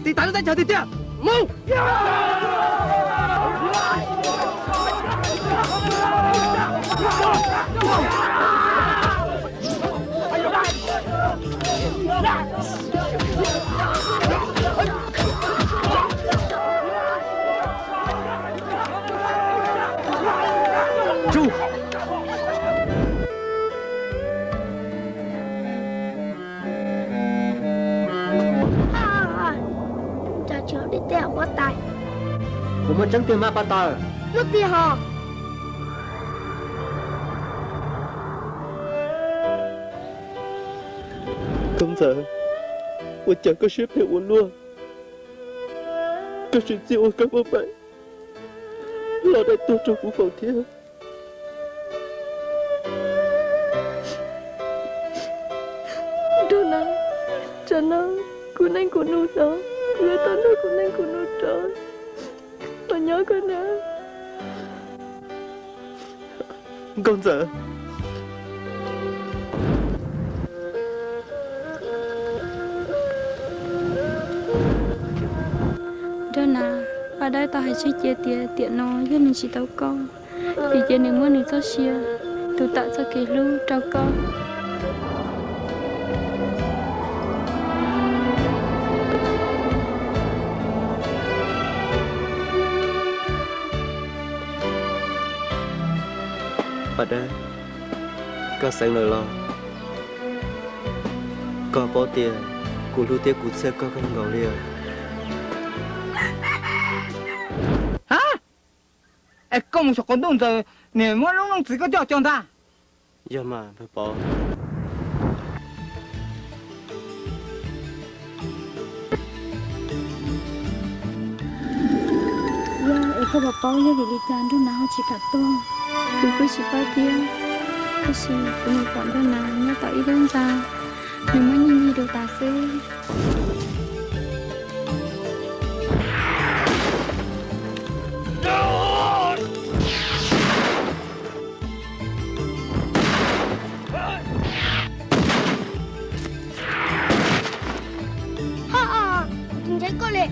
tiv thaiv lub teb chaws tiag tiag. Mus! Cas tsis ua dej teb huab tais? Puas muaj tseeb tiag mas Paj Taws? Muaj tiag hos. Nkauj Ntxawm, ua cas koj siab phem ua luaj? Koj tsim txiaj ua koj pab pais los dai tuag rau kuv foom thiab. Nraug Nas, tsam no kuv neej kuv nus hnov, kuv yuav tau nrog kuv neej kuv nus rov los nyob koj na. Nkauj Ntxawm. Nraug Nas, Paj Dawb tau hais tseg cia tias tiam no yog nws tsis tau koj, vim ces nws muab nws txoj sia tu tawm txoj kev hlub rau koj. Paj Dawb, koj xeev lawm los? Koj paub tias kuv hlub thiab kuv txhawj koj kawg nkaus li os. Ha! Es koj mus saum qaum ntuj ntawd, niam muab lub looj txiv koj coj cog ntag. Yog mas npawg Pov. Yog es koj puas paub yog vim li cas Nraug Nas ho tsis kam tuag? Kuv kuj tsis paub thiab, tab sis kuv mus pom Nraug Nas nyob tom ib lub ntxa, nws muab nyiaj ncig rau tas xwb. Ho, kuv tsis ntseeg koj li.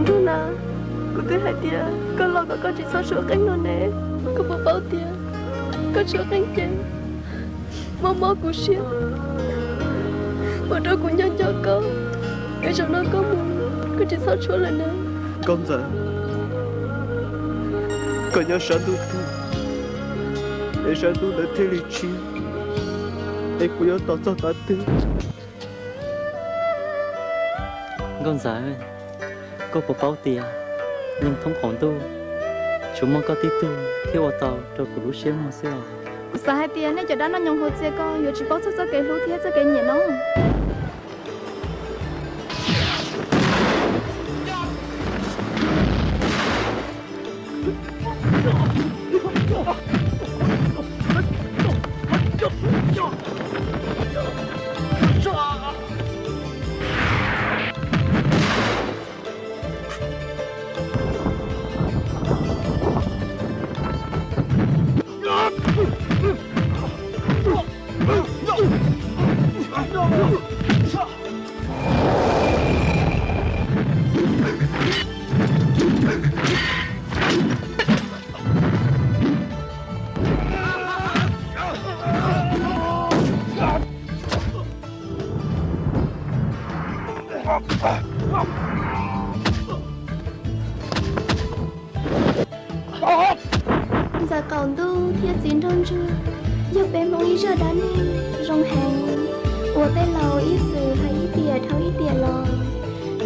Nraug Nas, kuv twb hais tias koj los kom koj tsis txhob tshuav qeej no ne. Koj puas paub tias koj tshuav qeej ces mob mob kuv siab, ua rau kuv nyob nco koj, es zaum no koj mus koj tsis txhob tshuav lawm na. Nkauj Ntxawm, koj nyob sab ntuj twg, es sab ntuj ntawd thiaj li tshiab, es kuv yuav tos txog tav twg? Nkauj Ntxawm, koj puas paub tias nyoog thoob qaum ntuj, tsuas muaj koj tib tug thiaj ua tau rau kuv lub siab muag xwb os. Kuv xav hais tias nej cov dab noj nyoos hauv txiaj ko yuav tsis paub txog txoj kev hlub thiab txoj kev nyiam no. Ntxawm qaum ntuj thiab txiv nraug ntsuag yog peb Hmoob ib zaj dab neeg zoo heev uas tej laus ib txwm hais ib tiam dhau ib tiam los.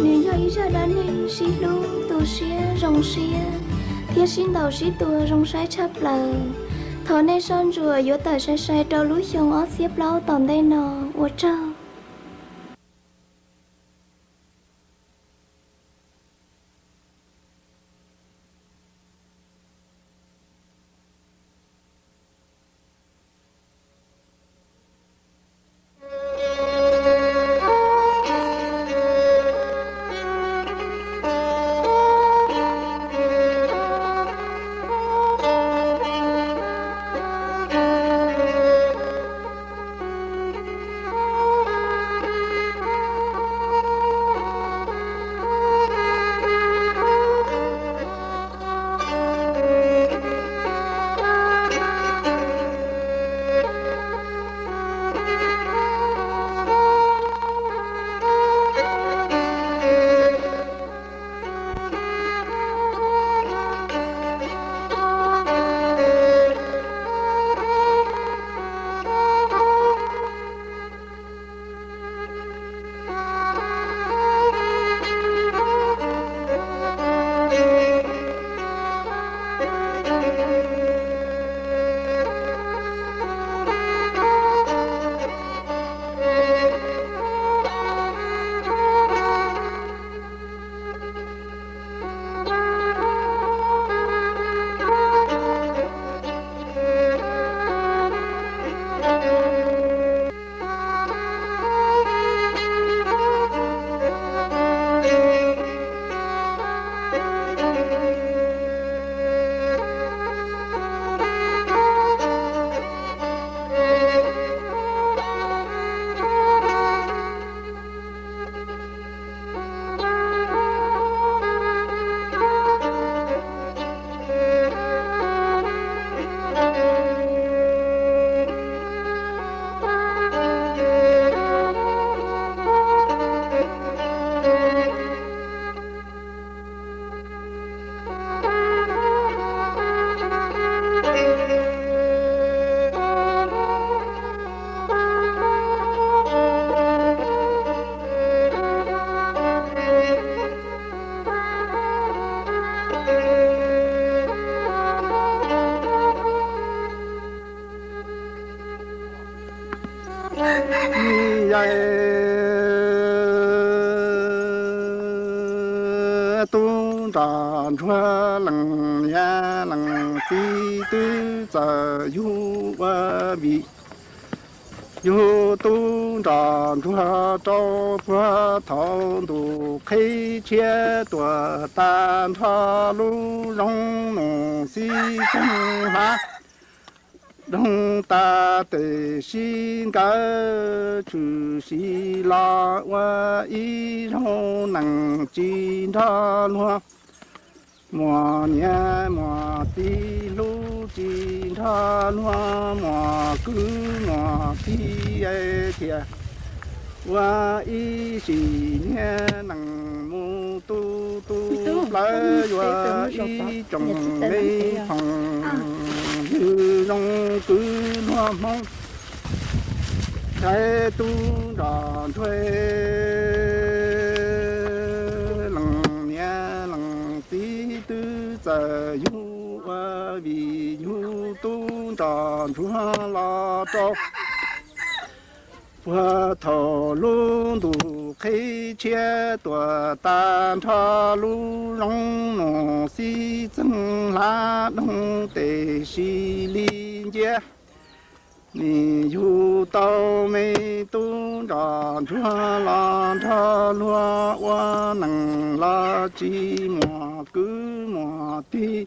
Nws yog ib zaj dab neeg sib hlub tu siab zoo siab, Thiab sib ntaus sib tua zoo saib tshaj plaws. Thov nej soj ntsuam yuav tawm sai sai rau lub xyoo ob txhiab plaub tom ntej no. Ua tsaug. Yaj tub nrog ntsuag lees niam lees txiv twb txawm yug ua vim yug tub nrog ntsuag rau puag thaum ntuj qhib tshiab tuam tas nrho lub zoo nus xib txeeg hlav doog tas tes sib nkawd tshwm sim los ua ib zaug nees tsis nrog luag. Muam niam muam txiv hlub tsis nrog luag, muam kwv muam tij thiaj ua ib sim niag nees mus tu tu plawv yuav ib tsoom me phoom ywg zoo kwv luag Hmoob. Ntshai tub nrog ntsuag lees niam lees txiv twb txawm yug ua vim yug tub nrog ntsuag los rau puag thaum lub ntuj qhib tshiab tuam tas nrho lub zoo nus xib txeeg hlav doog tes sib li nciab. Nim yug tau me tub nrog ntsuag los nrog luag ua nees los tsis muaj kwv muaj tij,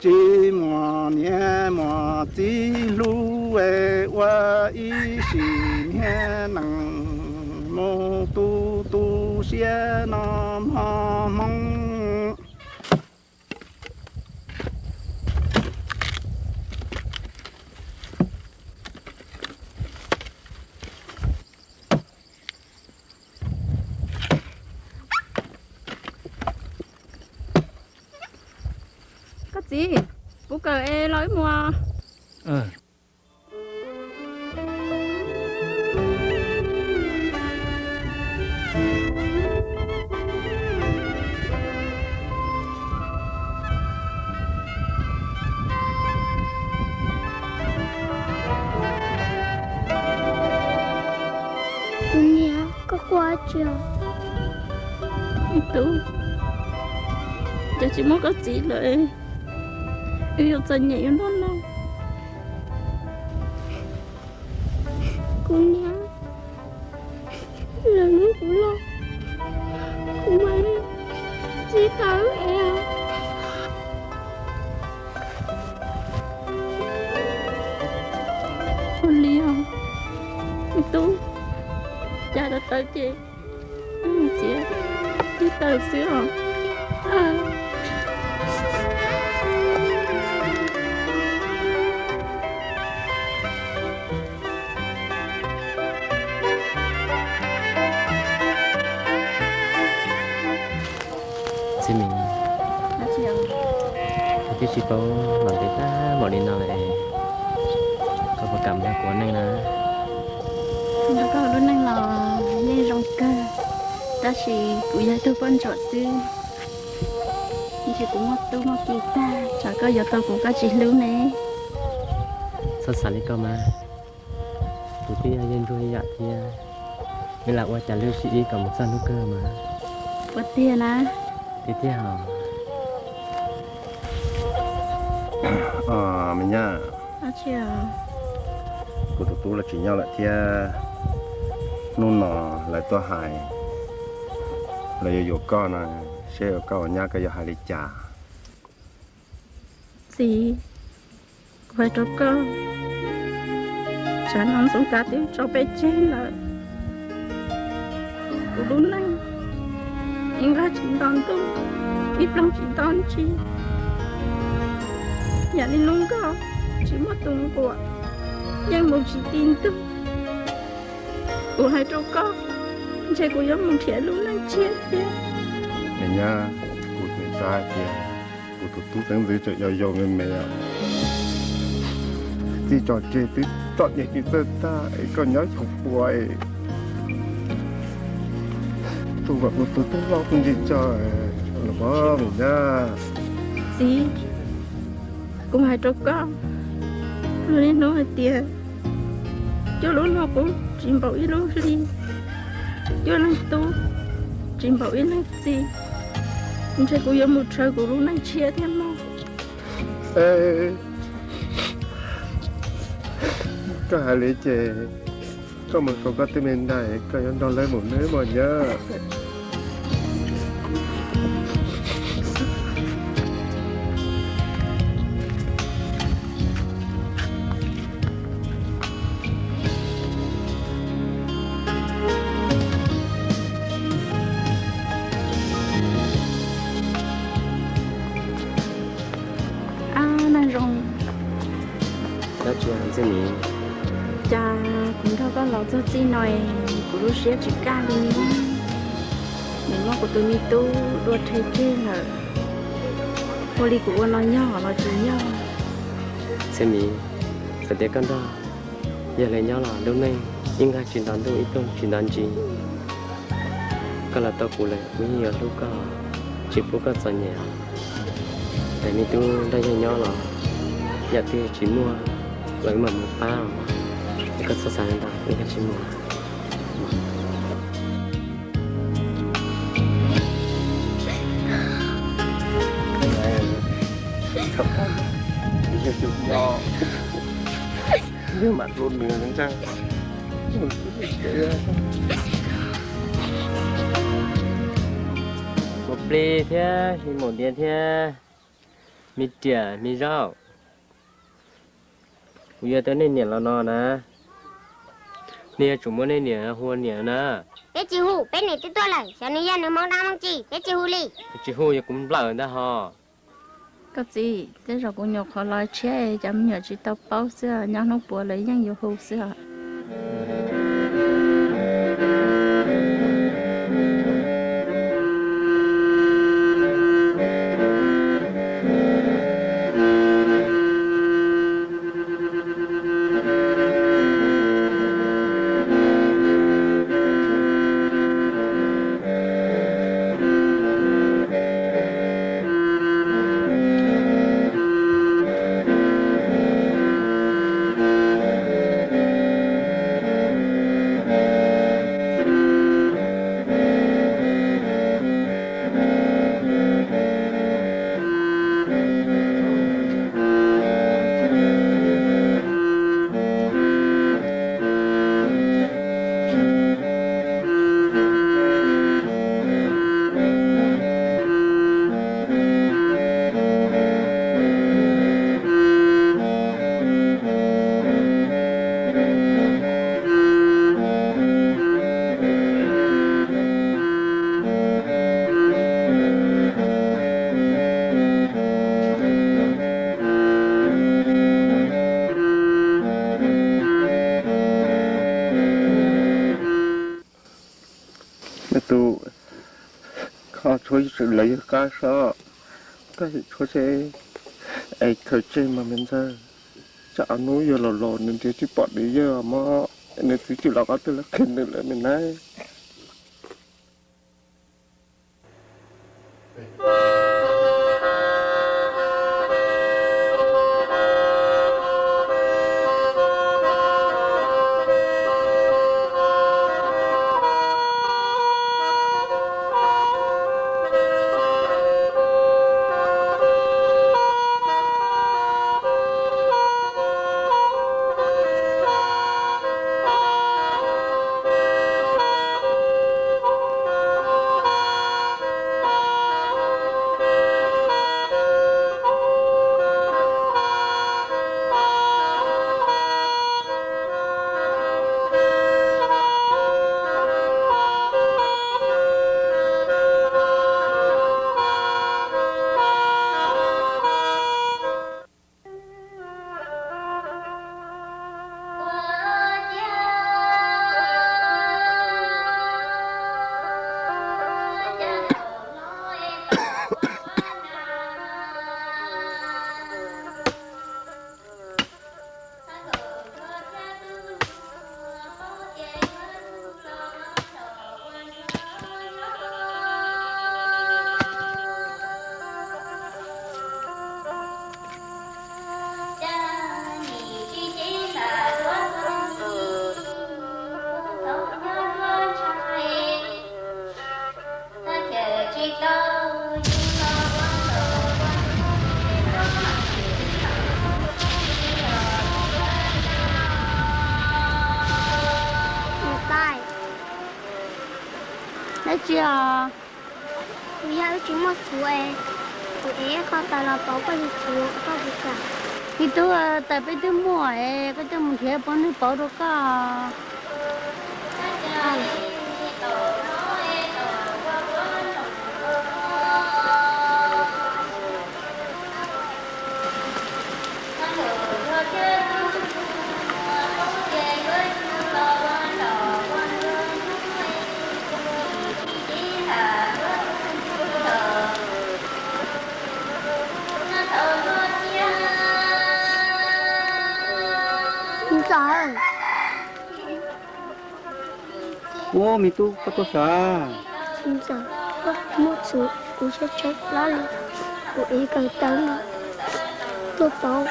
tsis muaj niam muaj txiv hlub es ua ib sim niag nees mus tu tu siab no mog Hmoob. Koj txiv, kuv kawm es los wb mus. Ua tsi? Me tub, cas tsis muaj koj txiv lawm, wb yuav txom nyem ua luaj no. Kuv niam, lawv muab kuv loj, kuv mam li txib tau wb es. Ua li os, me tub, cas tau tawv ces txiav tib taws xwb os. Txiv Mim, koj twb tsis paub los ntev tag npaum li no lawm, koj puas kam nrog kuv ua neej na? Nrog koj ua lub neej los yeej zoo kawg, tab sis kuv yog tug poj ntsuam xwb, ntshe kuv muaj tub muaj ki tag, tsam koj yuav tau kuv koj tsis hlub ne. Txhob xav li koj mas, kuv twb yog yeej ntsuag ib yam thiab, wb lam ua cas lub sib ib kom mus txog hnub kawg mas. Ua tiag na? Tiag tiag os. Me nyab, kuv tus tub los tsis nyob lawm thiab, hnub no lawv tuaj hais lawv yuav yuav koj no, seb koj ua nyab koj yuav hais li cas? Txiv, kuv hais rau koj, tsam no Ntxoov Kav twb tso peb tseg lawm. Kuv lub neej ib nqag tsis nto ntuj, ib ploog tsis nto ntsis. Yam li lub nkoj tsis muaj tus nquam, yeej mus tsis ti ntug. Kuv hais rau koj, ntshe kuv yuav mus nrhiav lub neej tshiab thiab. Me nyab, kuv tseem xav hais tias kuv tus tub xeeb ntxwv tseem yau yau me me, txij tso tseg twb txom nyem tsis txawj tag es koj nyob xyoo pua es tu vam kuv tus tub loj kuj ntsis tso los me nyab. Txiv, kuv hais rau koj, luag niaj hnub hais tias cuaj lub luag qub tsis npaum ib lub hli, cuaj leeg tub tsis npaum ib leeg txiv. Ntshe kuv yuav mus rhawv kuv lub neej tshiab thiab mog. Koj hais li ces koj mus saum koj tej me ntais, koj yuav nrog lawv mus nawb mog nyab. Ab, nag zoo. Dab tsi Ntxwj Mim? Cas kuv nrog koj los txog txij no es kuv lub siab tsis kaj li. Nws muab kuv tus me tub dua rhe tseg lawm, ua li kuv ua no yog los tsis yog? Ntxwj Mim, txawm tias koj nrog yawg lawv nyob los lub neej ib nqag tsis nto ntuj ib ploog tsis nto ntsis. Koj los tau kuv lawm kuv yeej yuav hlub koj, tsis pub koj txom nyem. Es me tub nrog yawg nyob los yam twg tsis muaj los wb mam mus pab os. Es koj txhob xav li ntawd, wb cia li mus. Mus plig thiab, mus ntiav thiab, me riam me zaub. Kuv yuav tau nej niam los no na, nej yuav tsum muab nej niam hu ua niam na. Peb tsis hu, peb niam twb tuaj lawm, xyov nws yog nws hmoov dab hmoov tsi, peb tsis hu li. Kuv tsis hu, yog kuv nplawm ntag hos. Koj txiv, tej zaum kuv nyuam qhuav los tshiab es cov me nyuam tsis tau paub xwb, nyob hnub puav lawv yeej yuav hu xwb os. Lawv yog qab sab, koj tshuav seb es khaws tseg mas me ntxawg, tsam hnub yawg los los nws nrhiav tsis pom nws yawg mog, nws txiv tsis los qab twg los qhia nws lawm me nab. Niam tais, dab tsi os? Kuv yog wb tsis muaj txhuv es, kuv ev ib qho taws los pauv koj li txhuv koj puas kam? Me tub, taws peb twb muaj es koj coj mus nrhiav pov nwg pauv rau koj. Ntxawm. Ua, me tub, koj tuaj sav? Txiv ntxawm, koj muab txhuv kuv tshaib tshaib plab li, kuv ev kaws tawv no tuaj pauv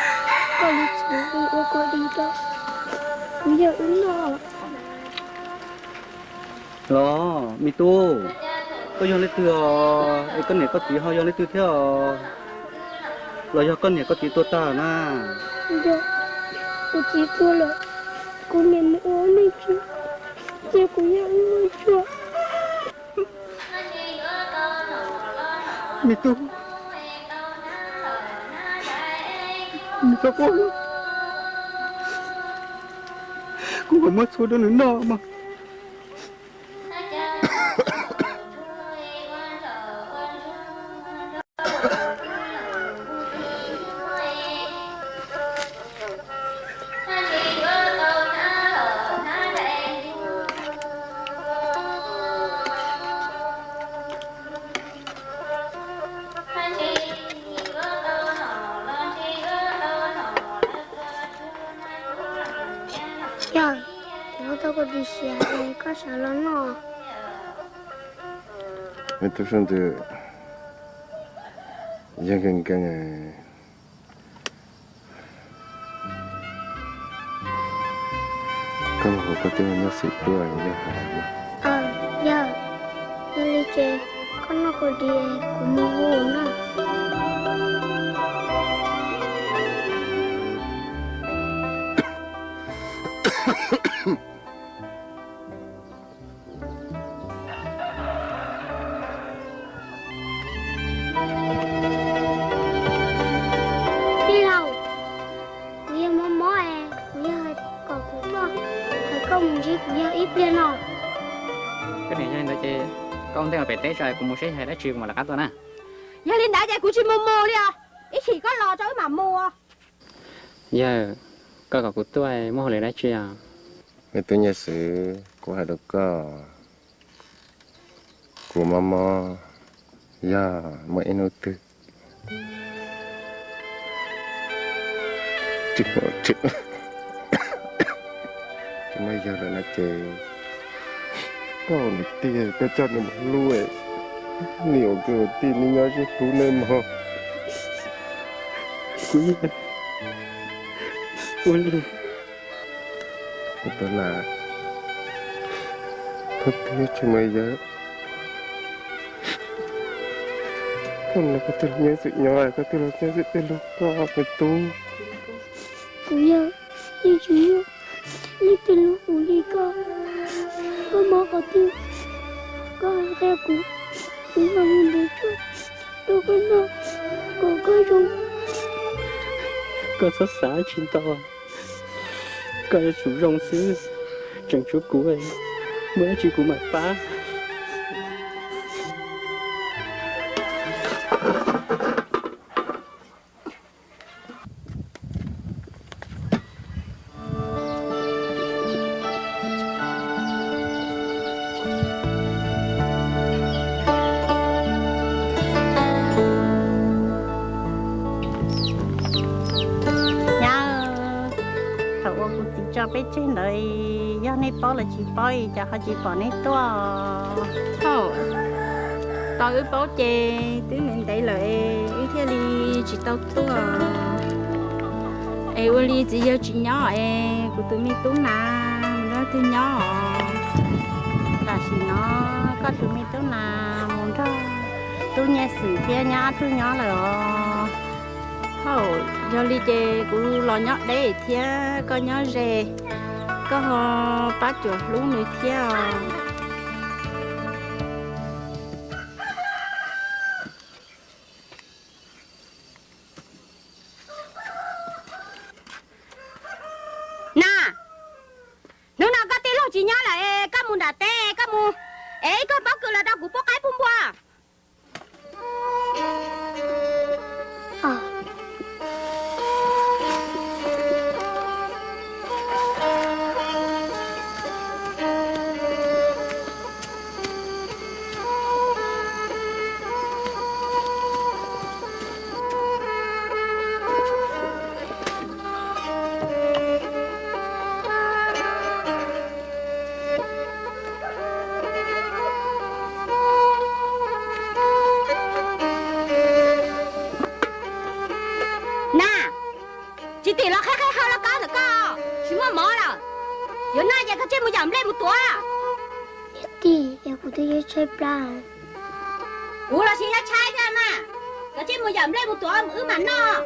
koj li txhuv ua koj di rau kuv yawg wb noj. Los me tub, koj yog leej twg os? Es koj niam koj txiv ho yog leej twg thiab os? Los yog koj niam koj txiv tuag tag na? Yog, kuv txiv tuag lawm, kuv niam mus ua neej tsis, cia kuv yawg wb ua tsuag. Me tub, me tub, kuv mam muab txhuv rau nws noj mas. Yog, kuv tau koj ris siav es koj sawv los noj. Me tub Sab Ntws, yog nkees nkees, koj mus hu koj tij laug Nyob Xwm tuaj, yog hais no. Yog, yog li ces koj noj khaus dim, kuv mus hu na. Tij laug, kuv yog Mob Mob es, kuv yog hais kom kuv tuaj, hais koj mus ntsib kuv yawg ib pliag no. Koj niam, yog li ntawd ces koj ua ntej mus pem teb tso, kuv mus seb yog dab tsi kuv mam lawv qab tuaj na. Yog li ntawd ces kuv tsis mus mus li os, ib chim koj los tso wb mam mus. Yawg, koj kom kuv tuaj muaj hauj lwm dab tsi os? Me tub Nyob Xwm, kuv hais rau koj, kuv mob mob, Yog muaj ib hnub twg tsis muaj, tsis muaj yawg lawm no ces koj niam tij, koj coj nws mus hlub, nws ua kwv ua tij nws nyob sib hlub nej mog. Kuv, ua li, kuv tuaj na, koj twb tsis muaj yawg, koj no koj twb nyob xwm nyob, koj twb los nyob xwm twb los koj me tub. Kuv yog, yeej tsis muaj leej twg hlub kuv li koj. Koj mob qhov twg koj qhia kuv, kuv mam li ntev tuaj rau koj noj kom koj zoo. Koj txhob xav tsis ntau, koj yuav tsum zoo xwb, tseem tshuav kuv, muaj dab tsi kuv mam pab. Nyab, thaum uas kuv txiv tso peb tseg ntawd, yog nej paub los tsis paub, cas ho tsis pom nej tuaj? Thaum tau wb paub ces twb ntev ntev lawm, wb thiaj li tsis tau tuaj. Es ua li txiv yawg tsis nyob es kuv tus me tub na mus nrog twg nyob os? Tam sim no koj tus me tub na mus nrog tub Nyiaj Xwm thiab nyab Ob Tug nyob lawm os. Thaum yog li ces kuv los nyob deb thiab koj nyob ze, koj ho pab cuam hlub nws thiab os. Na, hnub no koj tij laug tsis nyob lawm es koj mus nram teb koj mus es ib kawm pob kws los rau kuv pub qaib pub npua. Na, tsis tim los qhib qhib hau lauj kaub ntawm koj, tsis muaj mov lawm. Yuav noj ces koj tsij mus yawm nplej mus tuav. Niam tij, es kuv twb yuav tshaib plab. Kuv los tsis yuav tshaib thiab mas, koj tsij mus yawm nplej mus tuav wb mam noj.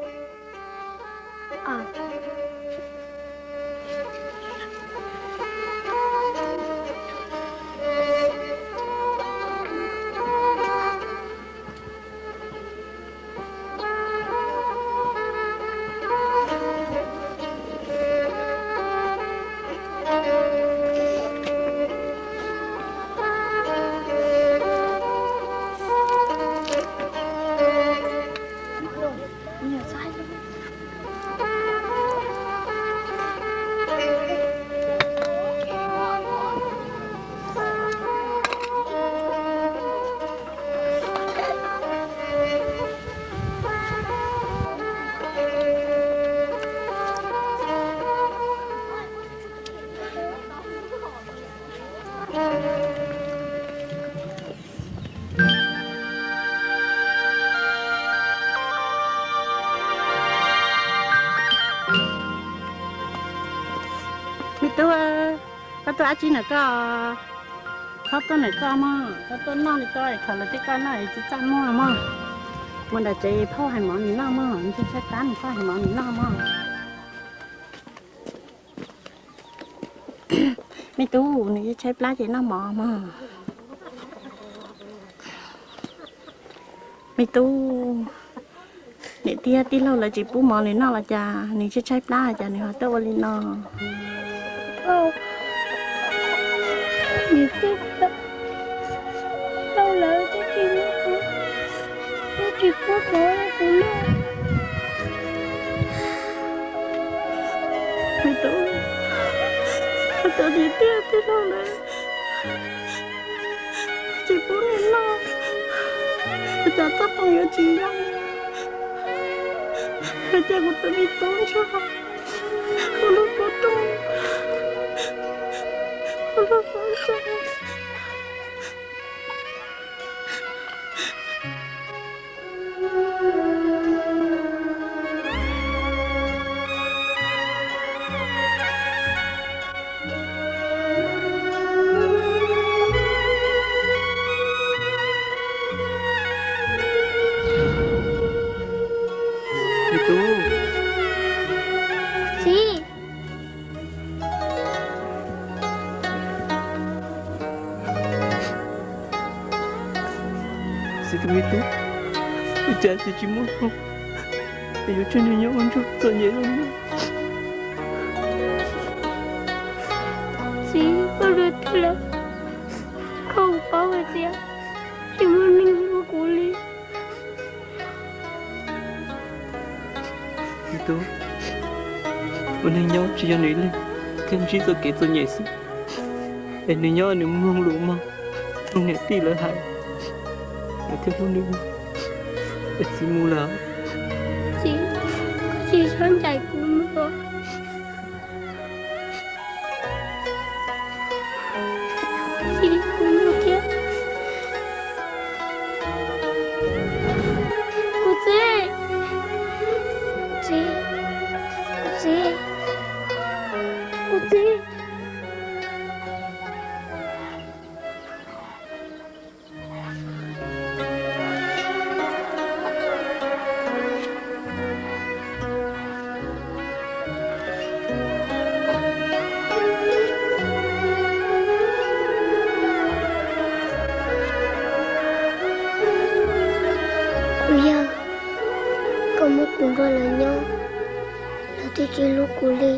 Me tub, koj tuaj dab tsi ntawm koj? Txhob tuaj ntawm koj mog, koj tuaj noj li koj thaum lawv tej koj noj tsis txaj muag mog. Mus nram tsev phauj hais mov nws noj mog, ntshe tshaib plab nws phauj hais mov nws noj mog. Me tub, nws tshaib plab ces noj mov mog. Me tub, niam tij tij laug lawv tsis pub mov nws noj los cas, nws tshaib tshaib plab cas nws ho tuaj ua li no. Niam tij tij laug lawv twb tsis, twb tsis pub mov rau kuv noj. Me tub, koj cov niam tij tij laug lawv tsis pub nws noj, Txoj hmoo yuav tsis zoo, hais tias kuv tus me tub ntshai, kuv lub koob rooj, kuv lub koob rooj. Me tub. Txiv. Txiv tus me tub, ua cas txiv tsis muaj hmoo es yuav tseg niag nyob ua ntsuag txom nyem li no? Txiv, koj luag twg lawm, koj puas paub hais tias tsis muaj neeg hlub kuv li? Me tub, ua neeg nyob tsis yog nws ib leeg thiaj ntsib txoj kev txom nyem xwb, es nws nyob nws mloog lus mog, mloog niam tij lawv hais, nws thiaj hlub nws. Es txiv mus lawm. Txiv, tsis txhob ncaim kuv mus. Txiv, kuv mus thiab. Kuv txiv, txiv, kuv txiv, kuv txiv. Kuv yawg, koj muab kuv nrog lawv nyob, lawv twb tsis hlub kuv li.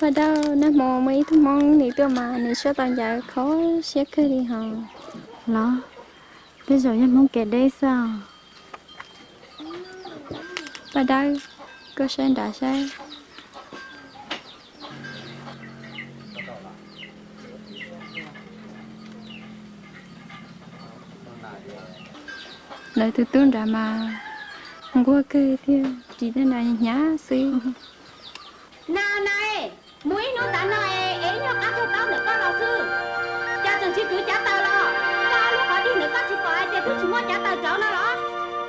Paj Dawb, nag hmo muaj ib tug Hmoob nws tuaj mas nws suab tau ncauj kho siab kawg li hos. Los, tej zaum yog Hmoob kev deb xwb os. Paj Dawb, koj saib nrad saib. Lawv tus tub nrad mas nquag kawg thiab, ris tej nrad hnyav xwb. Na na, mus ib hnub tav no es ib nyuag qab tuag taub ntawm koj los xwb, cas tseem tsis kwv cav taws los? Koj ob lub qhov dig ntawm koj tsis pom hais tias twb tsis muaj cav taws rauv no los?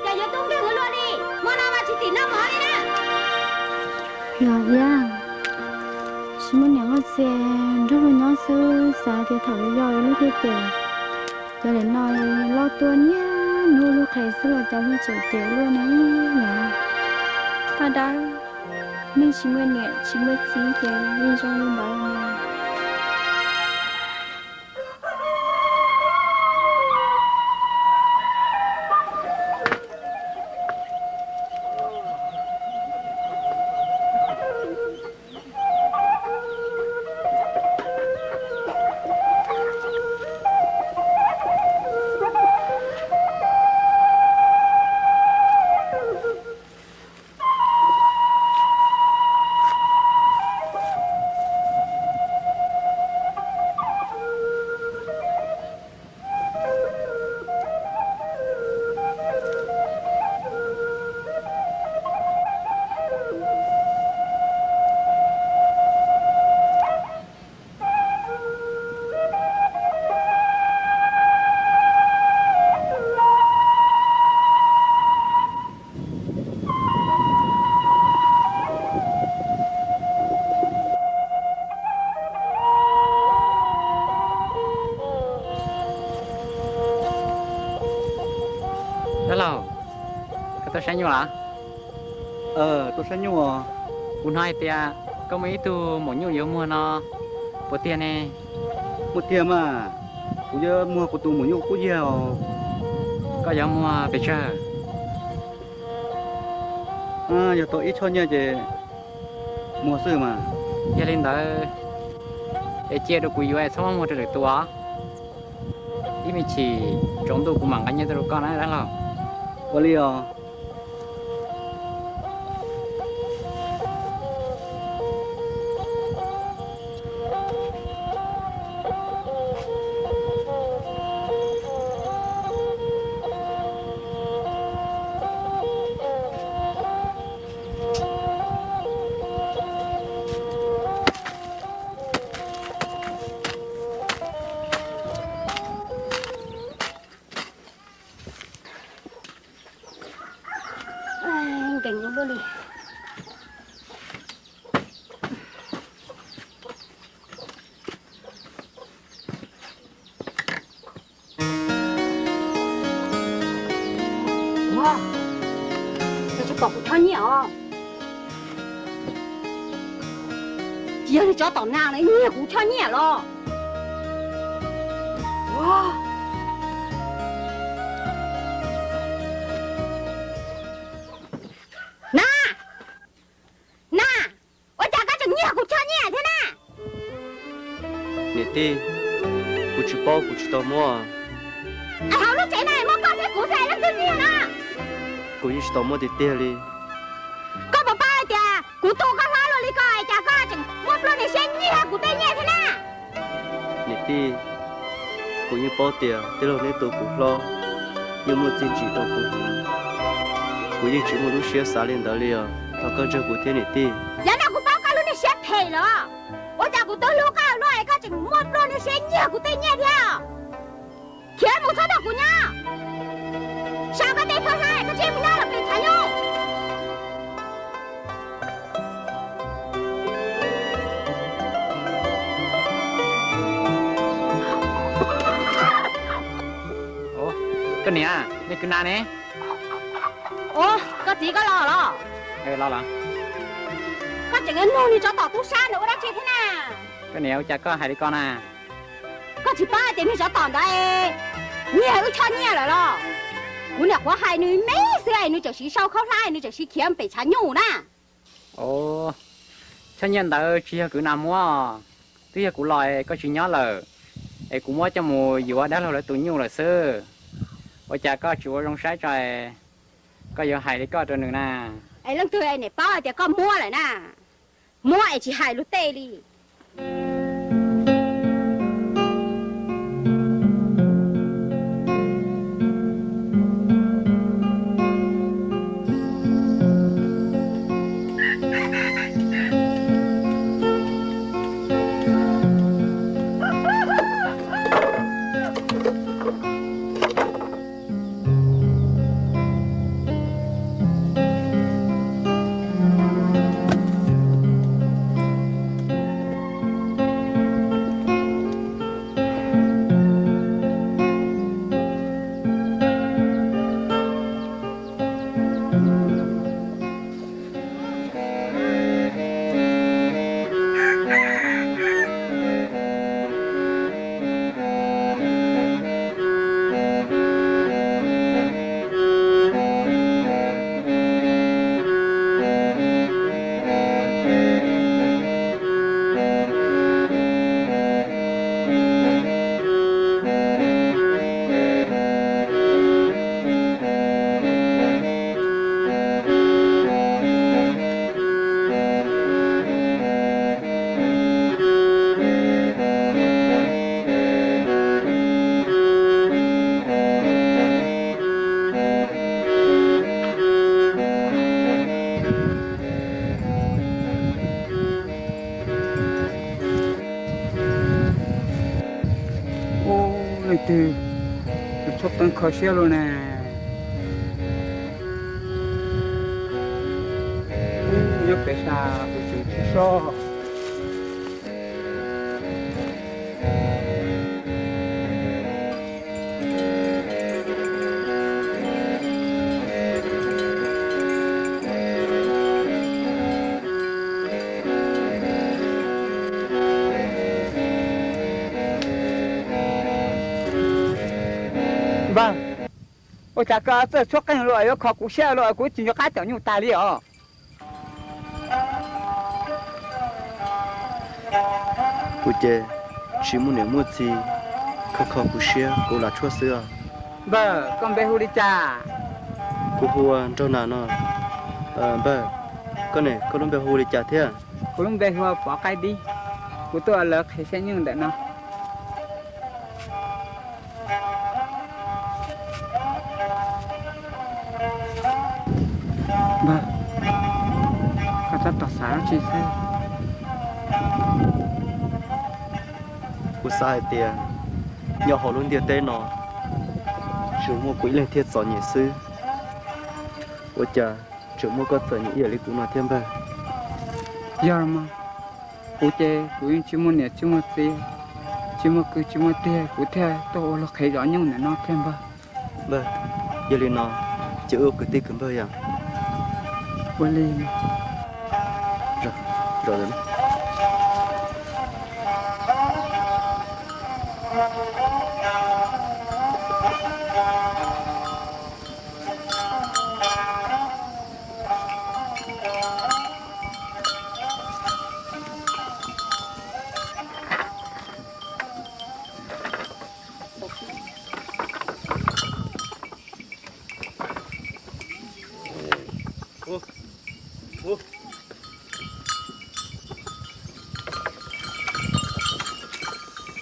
Cas yuav tub nkeeg ua luaj li, hmo no mas tsis tim noj mov li na. Los Iab, Muaj niam muaj txiv nrog luag nyob xwb xav tias thaum yau yau luag thiaj cem, cov niam no loj tuaj niaj hnub luag qhev xwb los cas luag tseem cem luag ne yom. Paj dawb, neeg tsis muaj niam tsis muaj txiv ces yeej zoo li ntawd mas. Dab laug, koj tuaj saib nyuj los? Tuaj saib nyuj os. Kuv hnov hais tias koj muaj ib tug maum nyuj yuav muag no, puas tiag ne? Muaj tiag mas, kuv yuav muag kuv tus maum nyuj qub yag os. Koj yuav muag pes tsawg? Yog tau ib choj nyiaj ces muag xwb mas. Yog li ntawd es cia rau kuv yuav es txhob muab muag rau lwm tus os. Ib me chim tsaus ntuj kuv mam nqa nyiaj tuaj rau koj na dab laug. Ua li os. Nkees luaj li. Ua, cov tsov tom kuv choj nyiaj os. Tsis yog li tsov tom nas na nyiag kuv choj nyiaj los. Ua, na, na, ua cas koj tseem nyiag kuv choj nyiaj thiab na? Niam tij, kuv tsis paub, kuv tsis tau muab. Es hauv lub tsev no muaj koj thiab kuv xwb leej twg nyiag no? Kuv yeej tsis tau muab tiag tiag li. Koj puas paub hais tias kuv tu koj hlob luaj li ko es cas koj tseem muaj pluaj niag siab nyiag kuv tej nyiaj thiab na? Niam tij, kuv yeej paub tias tij laug neb tu kuv hlob, yeej muaj txiaj tsim rau kuv heev. Kuv yeej tsis muaj lub siab xav li ntawd li os, thov koj ntsog kuv thiab niam tij. Yav no kuv paub koj lub niag siab phem lawm, ua cas kuv twb hlub koj luaj es koj tseem muaj pluaj niag siab nyiag kuv tej nyiaj thiab. Khiav mus txhob nrog kuv nyob, sau koj tej phab hlab koj tsiv mus nyob lawm pem tshav nyuj. Koj niam, nej kwv na ne? Ua, koj txiv koj los los? Los los. Koj tseem yuav nug niag tsov tom tub sab ntawd ua dab tsi thiab na? Koj niam, ua cas koj hais li ko na? Koj tsis paub hais tias niag tsov tom ntawd nyiag wb choj nyiaj lawm los? Kuv niam qhuav hais nws me xwb es nws tseem siv sau khaub hlab, nws tseem siv khiav pem tshav nyuj na. Choj nyiaj ntawd tsis yog kwv na muab, twb yog kuv los es koj tsis nyob lawm, es kuv muab coj mus yuav dab laug lawv tus nyuj lawm xwb. Ua cas koj tsis ua zoo saib tso, koj yuav hais li koj rau nws na? Es leej twg niam paub hais tias koj muab lawm na? Muab es tsis hais luag tej li. Leej twg tus tshuab qeej kho siab luaj ne? Nyob pem sab kuv tseem tsis sob. Npawg, ua cas koj txawj tshuab qeej luaj yuav kho kuv siab luaj, kuv tsis nco qab caum nyuj tag li os. Kuv ces tsis muaj niam muaj txiv, kho kho kuv siab kuv lam tshuab xwb os. Npawg, koj npe hu li cas? Kuv hu ua Nraug Nas no. Npawg, koj ne, koj lub npe hu li cas thiab? Kuv lub npe hu ua Pov Qaib Dib. Kuv tuaj lawv qhia siab nyuj ntawm no. Npawg, koj tab tom xav dab tsi xwb? Kuv xav hais tias nyob hauv lub ntiaj teb no tsuas muaj kuv ib leeg thiaj txom nyem xwb, ua cas tseem muaj koj txom nyem ib yam li kuv no thiab npawg? Yog mas, kuv ces kuv yeej tsis muaj niam tsis muaj txiv, tsis muaj kwv tsis muaj tij, kuv thiaj tuaj ua luag qhev zov nyuj ntawm no thiab npawg. Npawg, yog li no ces wb ua kwv tij kwv npawg yom? Ua li.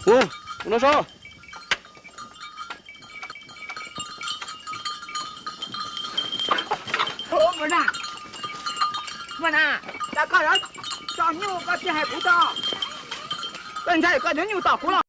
Ua, ua no so. Ua na, ua na, cas koj yuav tso nyuj koj tsis hais kuv tso? Koj ntshai koj cov nyuj tom kuv los?